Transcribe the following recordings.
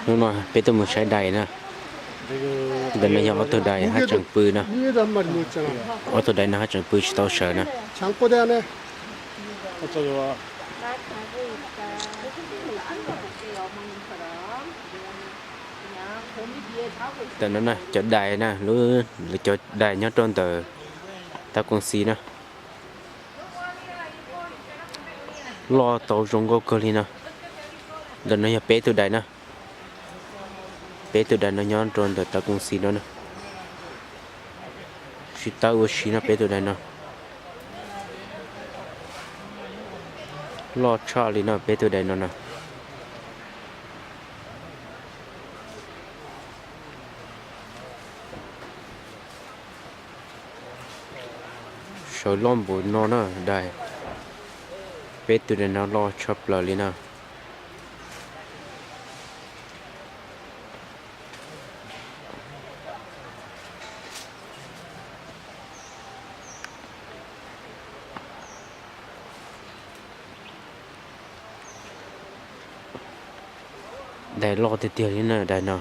Hnub no peb tuaj mus saib dais na. Ntawm no yog ob tug dais haj tseem pw na. Ob tug dais no haj tseem pw tsis tau sawv na. Ntawm no na cov dais na, lub, lawv cov dais nyob rau ntawm tab kooj xis na. Loj tau zoo nkauj kawg li no. Ntawm no yog peb tug dais na. Peb tug dais no nyob rau ntawm tab kooj xis no na. Sib tawb ua si no peb tug dais no. Loj tshaj li no peb tug dais no na. Sawv loj npaum no na dais. Peb tug dais no loj tshaj plaws li na. Dais loj tiag tiag li na dais no.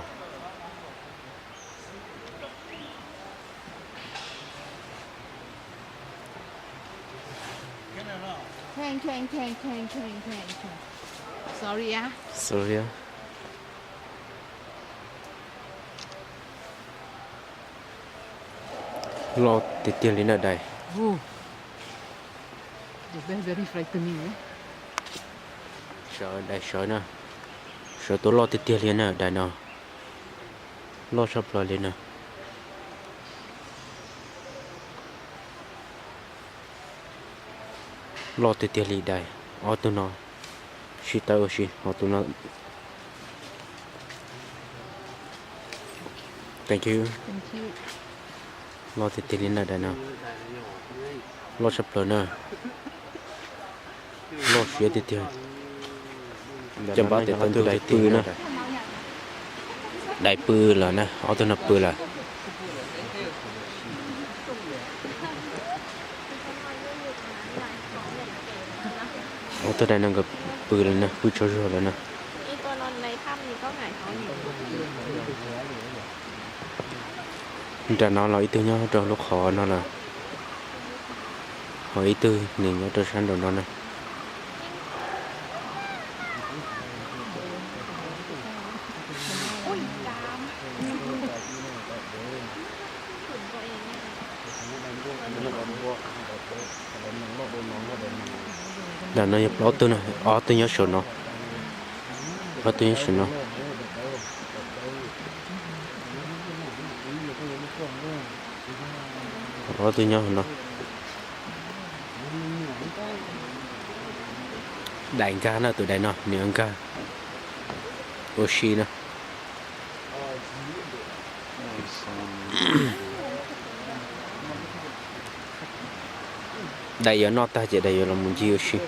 Sorry. Loj tiag tiag li na dais. Sawv dais sawv na. Sawv tuaj loj tiag tiag li na dais no. Loj tshaj plaws li na. Loj tiag tiag li dais. Ob tug no sib tawb ua si, ho tus no. Loj tiag tiag li na dais no. Loj tshaj plaws na. Loj siab tiag tiag. Coj npab tes taw ntuj dais pw na. Dais pw lawm na, ob tug no pw lawm. Ob tug dais no nkawd pw lawm na, pw tsaug zog lawm na. Nram no los ib tug nyob rau lub qhov no lawm, ho ib tug nws nyob rau sab nraum no na. Nram no yog plaub tug na, ob tug nyob saum no. Ob tug nyob saum no. Ob tug nyob no. Dais nkag na, tus dais no nws nkag ua si na. Dais yuav noj tag ces dais yuav los mus ncig ua si.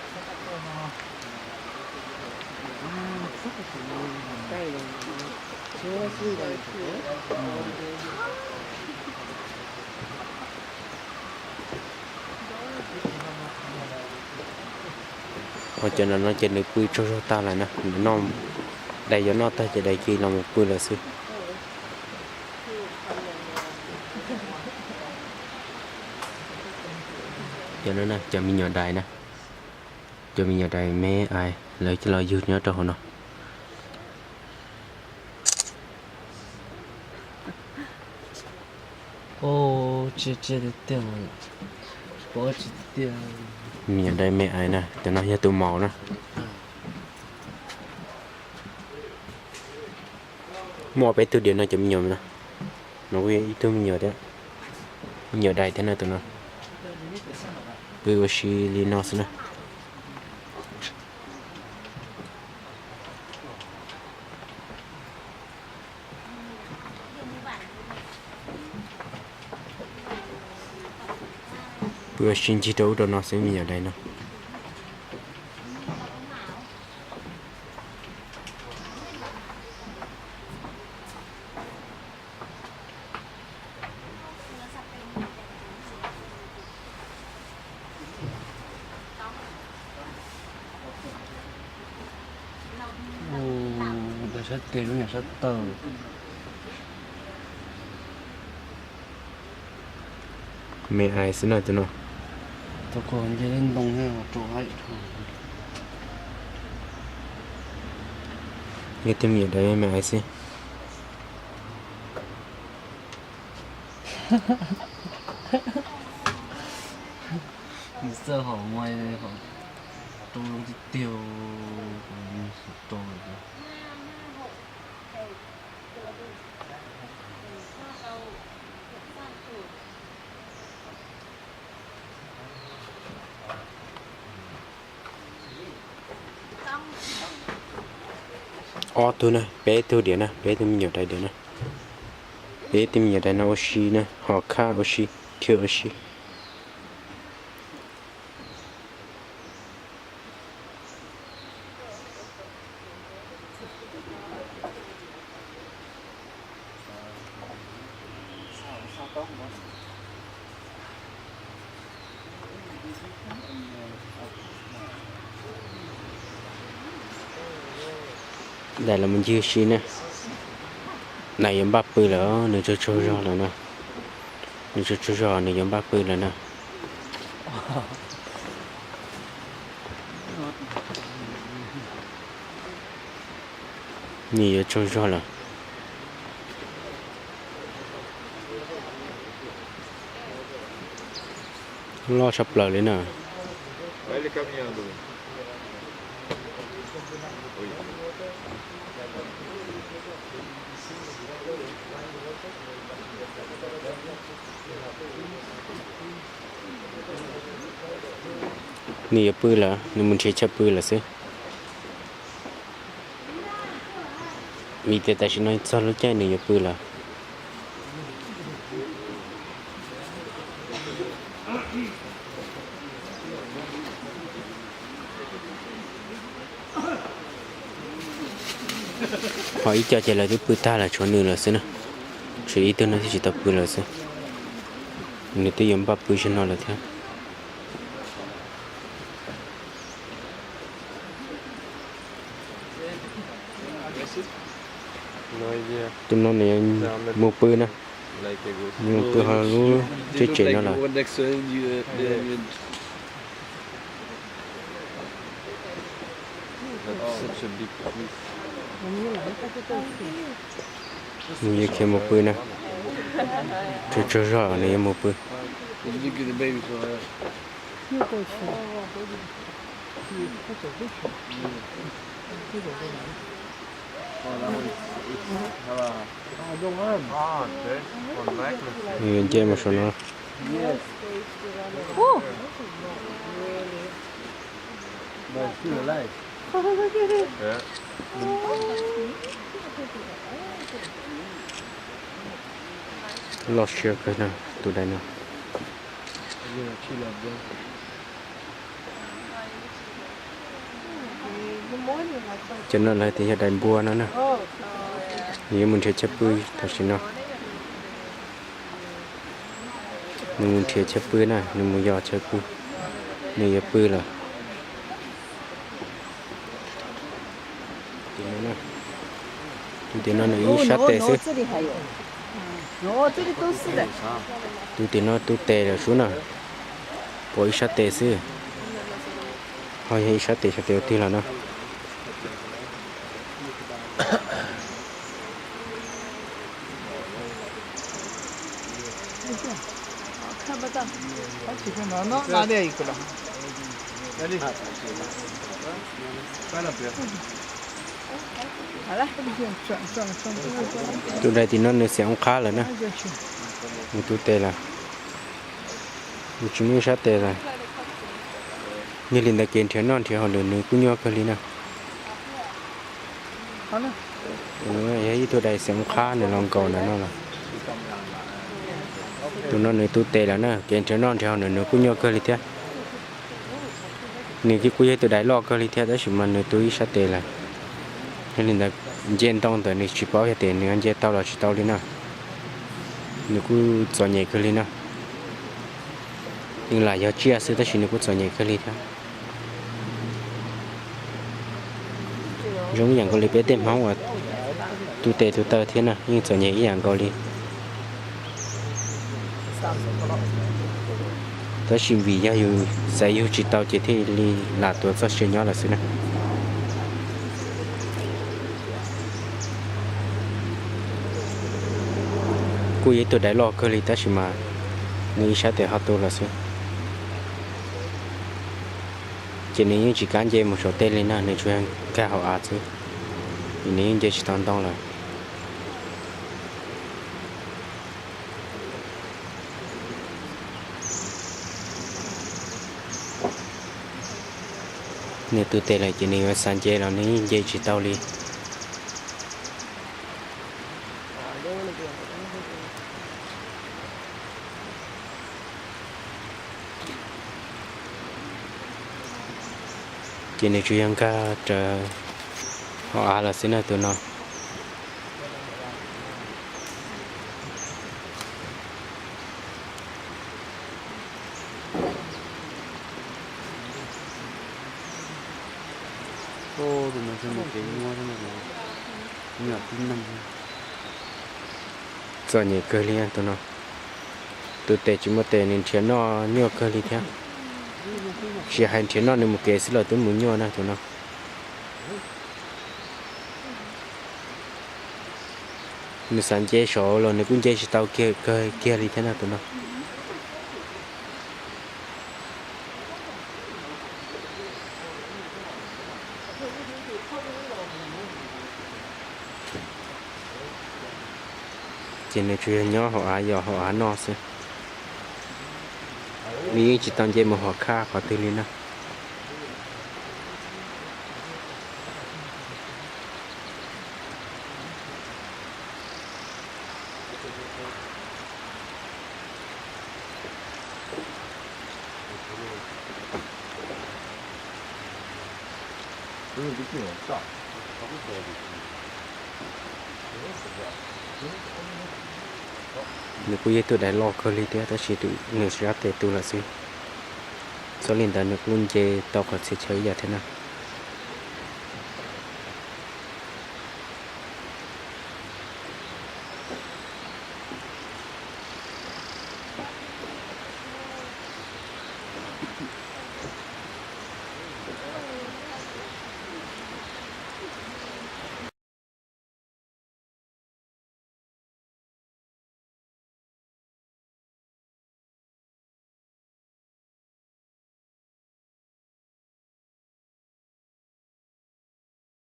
Ho cov no ces nws pw tsaug zog tag lawm na, nws noj, dais yuav noj tag ces dais cia los mus pw lawm xwb. Cov no na, cov me nyuam dais na, cov me nyuam dais me ais lawv los ywg nyob rau hauv no. Me nyuam dais me ais na, cov no yog tus maum na. Muaj peb tug diav no cov me nyuam no. No kuj yog ib tug me nyuam thiab. Me nyuam dais thiab na tus no. Pw ua si li no xwb na. Pw ua si ncig rau ub rau no xwb me nyuam dais no. Sab tes lub nyuam sab taw. Me ais xwb no tus no. Tau koj nce lej ntoo rau haib dhau. Yog tej me nyuam dais me ais xwb. Nws txawj hom mas hom rau zoo tiag tiag, rau. Ob tug na, peb tug diam na, peb tug me nyuam dais diam na. Peb tug me nyuam dais no ua si na, ho khab ua si, khiav ua si. Dais los mus ncig si na. Dais yuav npaj pw lawm, nws tsaug tsaug zog lawm na. Nws tsaug tsaug zog, nws yuav npaj pw lawm na. Nws yuav tsaug zog lawm. Loj tshaj plaws li na. Nws yuav pw lawm, nws mus nrhiav chaw pw lawm xwb. Vim tias tam sim no txog lub caij nws yuav pw lawm. Ho ib co ces lawv twb pw tag lawm, tshuav nws lawm xwb na. Tshuav ib tug no thiaj tsis tau pw lawm xwb. Nws twb yuav npaj pw zaum no lawm thiab. Tus no nws mus pw na. Nws mus pw hauv lub tsev tsev no lawm. Nws yuav khiav mus pw na. Tsaug tsaug zog nws yuav mus pw. Nws yuav nce mus saum no. Loj siab kawg na tus dais no. Cov no lawv tias yog dais npua no na. Nws yuav mus nrhiav chaw pw tam sim no. Nws mus nrhiav chaw pw na, nws mus yos chaw pw. Nws yuav pw lawm. Tus tim no nws ib sab tes xwb. Tus tim no tu tes lawm sub na. Pom ib sab tes xwb. Ho yog ib sab tes xyov tes ua twg los na. Tus dais tim no nws xiam oob qhab lawm na. Nws tu tes lawm. Nws tsis muaj ib sab tes lawm. Yog li ntawd kev nrhiav noj nrhiav haus ntawm nws kuj nyuaj kawg li na. Tus no yog ib tug dais xiam oob qhab nws los nkaum ntawm no lawm. Tus no nws tu tes lawm na, kev nrhiav noj nrhiav haus ntawm nws kuj nyuaj kawg li thiab. Nws kuj yog ib tug dais loj kawg li thiab tab sis mas nws tu ib sab tes lawm. Yog li ntawd nce ntoo ntawm nws tsis paub yog tias nws nce tau los tsis tau li na. Nws kuj txom nyem kawg li na. Nws lam yog tsiaj xwb tab sis nws kuj txom nyem kawg li thiab. Zoo ib yam nkaus li peb tej Hmoob uas Tu tes tu taw thiab na, yeej txom nyem ib yam nkaus li. Tab sis vim yog yus xaiv yug tsis tau ces thiaj li lam tuav txoj sia nyob lawm xwb na. Kuj yog ib tug dais loj kawg li tab sis mas nws ib sab tes ho tu lawm xwb. Ces nws yeej tsis kam nce mus saum tej li na, nws tsuas yog nkag hauv av xwb, vim nws yeej nce tsis tau ntoo lawm. Nws tu tes lawm ces nws yuav xav nce los nws yeej nce tsis tau li. Ces nws tsuas yog nkag raws hauv av lawm xwb na tus no. Txom nyem kawg li tus no. Tus tes tsis muaj tes, nws nrhiav noj nyuaj kawg li thiab. Tsis hais nrhiav noj, nws mus kev xwb los twb mus nyuaj na tus no. Nws xav nce saud los nws kuj nce tsis tau kiag li thiab na tus no. Ces nws tsuas yog nyob hauv av yos hauv av noj xwb. Nws yeej tsis tau nce mus hauv khaj qhov twg li na. Nws kuj yog ib tug dais loj kawg li thiab tab sis nws sab tes tu lawm xwb. Txhob li ntawd nws kuj nce tau qhov txhia chaw ib yam thiab na.